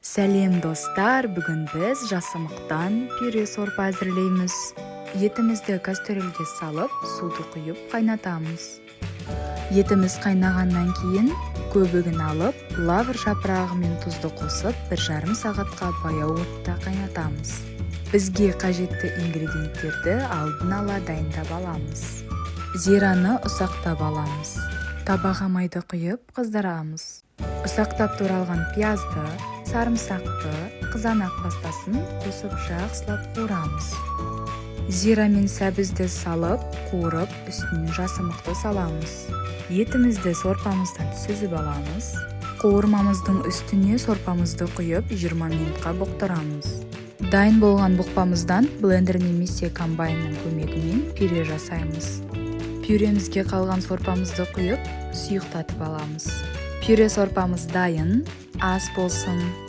Сәлем, достар! Бүгін біз жасымықтан пюре сорпа әзірлейміз. Етімізді кастрюльге салып, суды құйып, қайнатамыз. Етіміз қайнағаннан кейін көбігін алып, лавр жапырағы мен тұзды қосып, 1,5 сағатқа баяу отта қайнатамыз. Бізге қажетті ингредиенттерді алдын ала дайындап аламыз. Зираны ұсақтап аламыз. Табаға майды құйып, қыздырамыз. Ұсақтап туралған пиязды, сарымсақты, қызанақ пастасын қосып, жақсылап қуырамыз. Зира мен сәбізді салып, қуырып, үстінен жасымықты саламыз. Етімізді сорпамыздан сүзіп аламыз. Қуырмамыздың үстіне сорпамызды құйып, 20 минутқа бұқтырамыз. Дайын болған бұқпамыздан блендер немесе комбайнның көмегімен пюре жасаймыз. Пюремізге қалған сорпамызды құйып, сұйықтатып аламыз. Пюре сорпамыз дайын. Ас болсын!